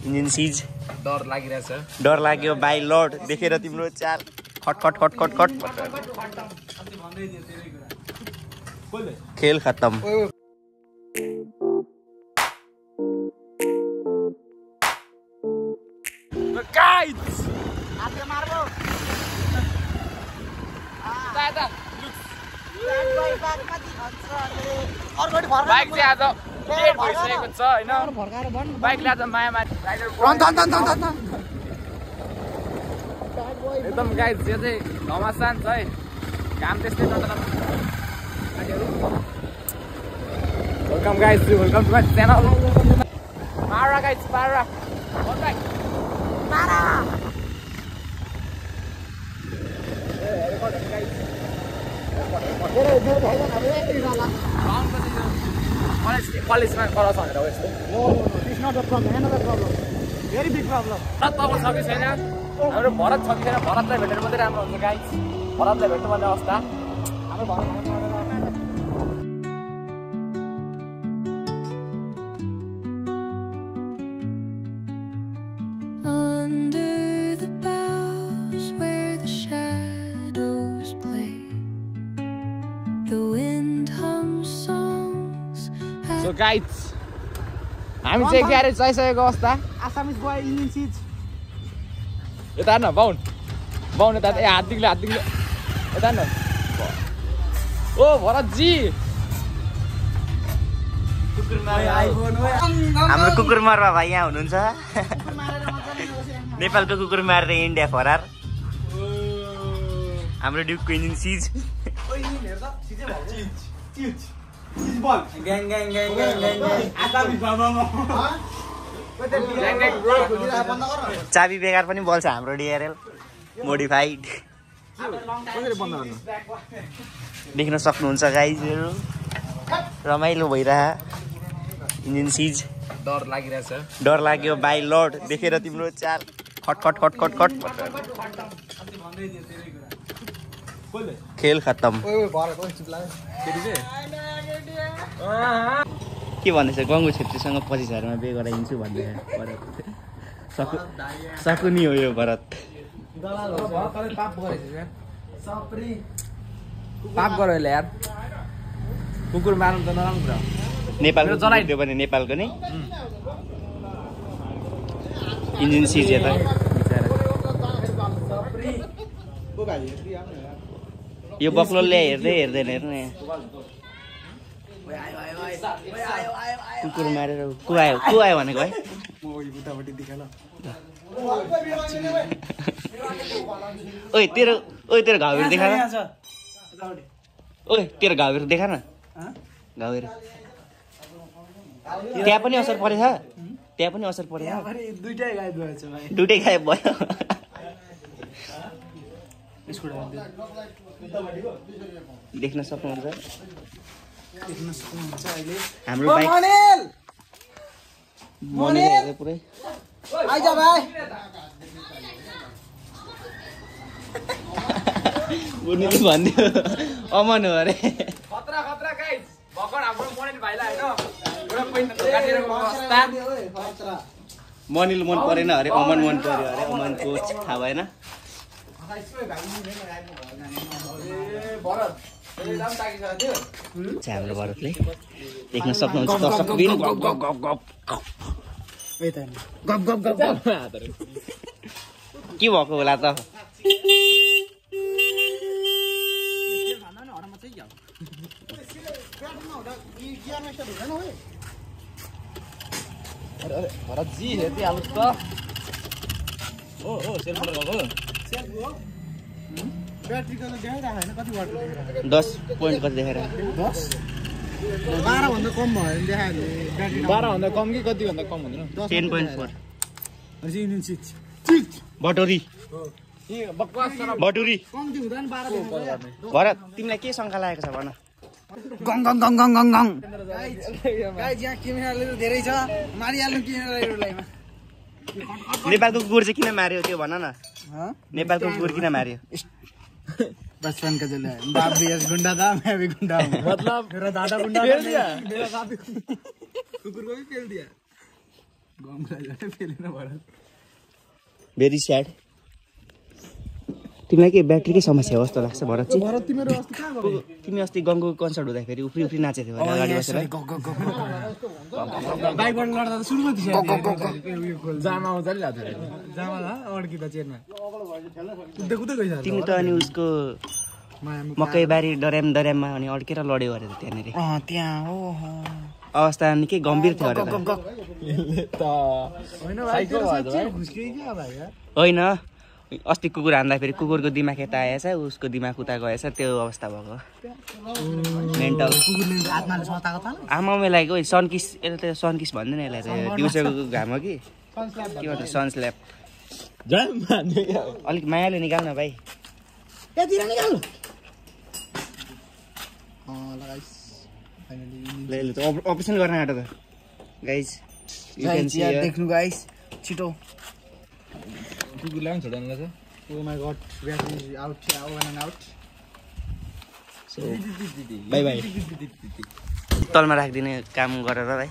Engine सिज डर लागिरहेछ डर लाग्यो बाई लर्ड देखेर तिम्रो चाल खटखट खटखट खट खेल खत्म गाइस बाइक चाहिँ आज डेड भइसकेको छ हैन बाइकले आज माया मारी एकदम गाइस यो चाहिँ घमासान छ है काम त्यस्तै welcome guys welcome to my channel मारा गाइस मारा कलेजमा कराउँछ भनेर यस्तो भेरी बिग प्रब्लम तपाईँ छ कि छैन हाम्रो भरत छ कि छैन भरतलाई भेटेर मात्रै राम्रो हुन्छ गाइस भरतलाई भेट्नु भन्ने अवस्था हाम्रो भरत So guys, हामी चाहिँ ग्यारेज आइसकेको अवस्था आसामिज बोय इन्जिन सिज यता न बाउन यता ए हात दिग्ले यता न ओ भरतजी हाम्रो कुकुर मर्वा भाइ यहाँ हुनुहुन्छ नेपालको कुकुर मारेर इन्डिया फरार हाम्रो ड्युकको इन्जिन सिज चाबी बेकार पनि बोल्छ हाम्रो डिआरएल मोडिफाइड देख्न सक्नुहुन्छ गाइजहरु रमाइलो भइरहा इन्जिन सिज डर लागिरहेछ डर लाग्यो बाई लर्ड देखेर तिम्रो चाल खटखट खटखट खट खेल खत्म के भन्दैछ गङ्गु छेत्रीसँग 25,000 मा बे गराइदिन्छु भन्दैछ सकुनी हो यो भरत पाप गरे यार कुकुर मार्नु त नराम्रो नेपालको जनाइदियो भने नेपालको नि इन्जिन सिज यता यो बक्लोले हेर्दै हेर्दैन हेर्नु कुकुर मारेर को आयो भनेको है ओइ तेरो घाउहरू देखा न ओइ तेरो घाउहरू देखा न घाउहरू त्यहाँ पनि असर परेछ त्यहाँ पनि असर परेछ दुइटै गायब भयो देख्न सक्नुहुन्छ हाम्रो बाइक मनेल पुरै आइजा भाइ बुनिले भन्दियो अमन हो अरे खतरा गाइस भर्खर हाम्रो मनेल भाइलाई हैन एउटा पेन काटेरको अवस्था मनिल मन परेन अरे अमन मन पर्यो अरे अमनको थाहा भएन हाम्रो भरतले देख्न सक्नुहुन्छ दर्शक के भएको होला त भरतजी हेर्दै हाल्नुहोस् त ओ सेलफोन लगाएको ब्याट्री कति देखाइरहेको हैन कति वाट देखाइरहेको 10 पोइन्ट कति देखाएर 10 12 भन्दा कम भयो भने देखायो ब्याट्री 12 भन्दा कम कि कति भन्दा कम हुँदैन 10.4 अझै इन्जिन सिज बटोरी बकवास बटोरी कम्ती हुँदैन 12 देखाउँछ भरत तिमीलाई के शंका लागेको छ भन गङ गङ गङ गङ गङ गङ गाइस यहाँ क्यामेराले त धेरै छ मारिहाल्नु क्यामेरालाई नेपालको कुकुर चाहिँ किन मार्यो त्यो भन न नेपालको कुकुर किन मार्यो बचपन का चले बाप भी ऐसा गुंडा था मैं भी गुंडा हूँ मतलब मेरा दादा गुंडा खेल दिया मेरा बाप भी कुकुर को भी खेल दिया भेरी स्याड तिमीलाई के ब्याट्रीकै समस्या हो जस्तो लाग्छ भरत चाहिँ भरत तिम्रो अस्ति कहाँ गयो तिमी अस्ति गङ्गोको कन्सर्ट हुँदाखेरि उफ्री उफ्री नाचेको थियो अगाडि बसेर बाइकबाट लड्दा त सुरुमा थियो जामा आउँछ नि लाग्छ जामा अड्की त चेनमा कुद्दै कुद्दै गइसक्यो तिमी त अनि उसको मकैबारी डराममा अनि अड्केर लड्यो अरे त त्यहाँनिर त्यहाँ हो अवस्था निकै गम्भीर थियो अरे होइन अस्ति कुकुर हान्दाखेरि कुकुरको दिमाग यता आएछ उसको दिमाग उता गएछ त्यो अवस्था भएको मेन्टल आमा मिलाएको सनकिस यसले त सनकिस भन्दैन यसलाई त दिउँसोको घाम हो कि के भन्छ सनस्ल्याप अलिक मायाले निकाल न भाइ अपरेसन गर्न आँट त गाइज देख्नु गाइस छिटो कुकुरलाई पनि छोड्नु लाग्छ oh my god battery out out bye bye तलमा राखिदिने काम गरेर भाइ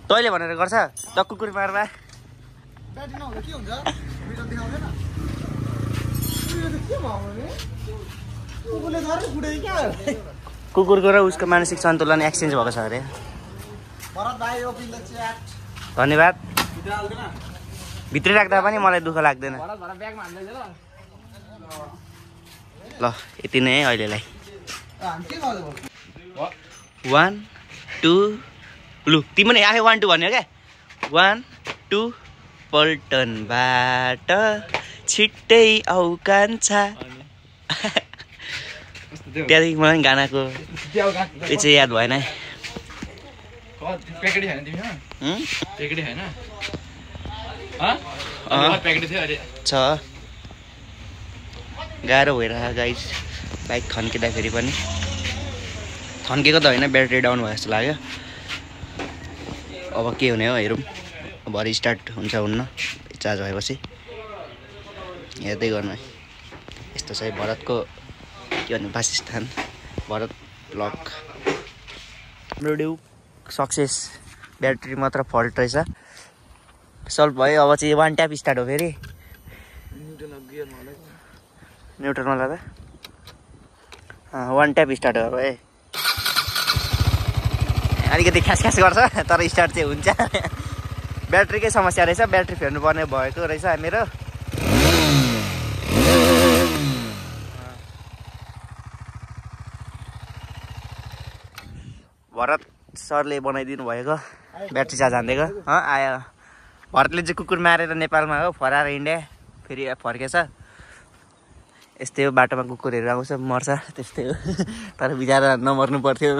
तैँले भनेर गर्छ त कुकुर मार्दा ब्याट्री नहुँदा के हुन्छ भिडियो देखाउँदैन के भयो भने कुकुरले धरे फुटे क्या कुकुरको र उसको मानसिक सन्तुलन एक्सचेन्ज भएको छ अरे भरत भाइ ओपन द च्याट धन्यवाद भित्रै राख्दा पनि मलाई दुःख लाग्दैन ल यति नै है अहिलेलाई 1 2 लु तिमी पनि आफै 1 2 भन्यो क्या 1 2 पल्टनबाट छिट्टै आउ कान्छा त्यहाँदेखि मलाई गानाको त्यो चाहिँ याद भएन है प्याकेटै छैन तिमीमा प्याकेटै छैन प्याकेटै थियो अहिले छ गाह्रो भइरहेको गाइस बाइक थन्किँदाखेरि पनि थन्केको त होइन ब्याट्री डाउन भयो जस्तो लाग्यो अब के हुने हो हेरौँ भरे स्टार्ट हुन्छ हुन्न चार्ज भएपछि हेर्दै गर्नु है यस्तो चाहिँ भरतको के भन्ने वासस्थान भरत ब्लक हाम्रो ड्यु सक्सेस ब्याट्री मात्र फल्ट रहेछ सल्भ भयो अब चाहिँ 1 ट्याप स्टार्ट हो फेरि न्युट्रलमा लाँदा 1 ट्याप स्टार्ट हो है अलिकति ख्यास गर्छ तर स्टार्ट चाहिँ हुन्छ ब्याट्रीकै समस्या रहेछ ब्याट्री फेर्नु पर्ने भएको रहेछ मेरो भरत सरले बनाइदिनु भएको ब्याट्री चार्ज हान्दिएको आयो भरतले चाहिँ कुकुर मारेर नेपालमा हो फराएर इन्डिया फेरि फर्केछ यस्तै हो बाटोमा कुकुरहरू आउँछ मर्छ त्यस्तै हो तर बिचारा नमर्नु पर्थ्यो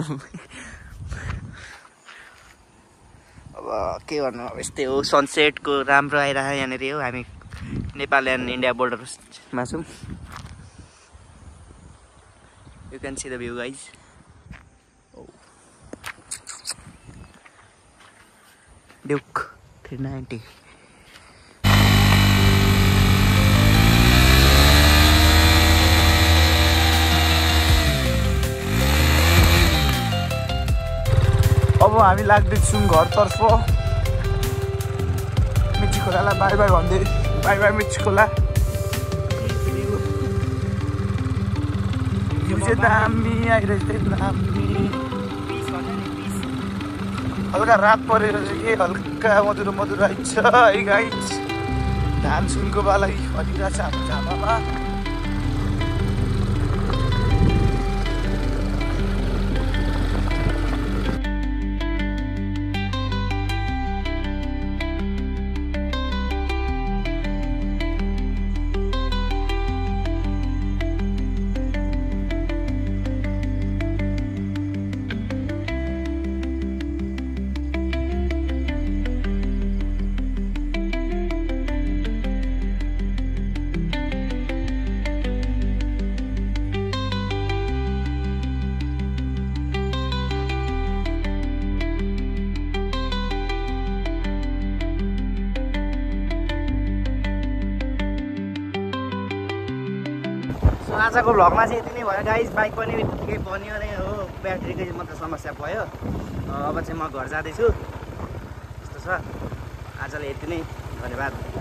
अब के गर्नु अब यस्तै हो सनसेटको राम्रो आइरहेको यहाँनिर हो हामी नेपाल एन्ड इन्डिया बोर्डरमा छौँ you can see the view guys duke 390 अब हामी लाग्दैछौँ घरतर्फ मिची खोलालाई बाई बाई भन्दै बाई बाई मिची खोला दामी आइरहेछ दामी हल्का रात परेर चाहिँ के हल्का मधुरो मधुरो आइन्छ है गाइस धान सुनको बाला फलिरहेछ हाम्रो झापामा आजको भ्लगमा चाहिँ यति नै भयो गाइस बाइक पनि के बन्यो नै हो ब्याट्रीकै मात्र समस्या भयो। अब चाहिँ म घर जाँदैछु। यस्तो छ। आजलाई यति नै, धन्यवाद।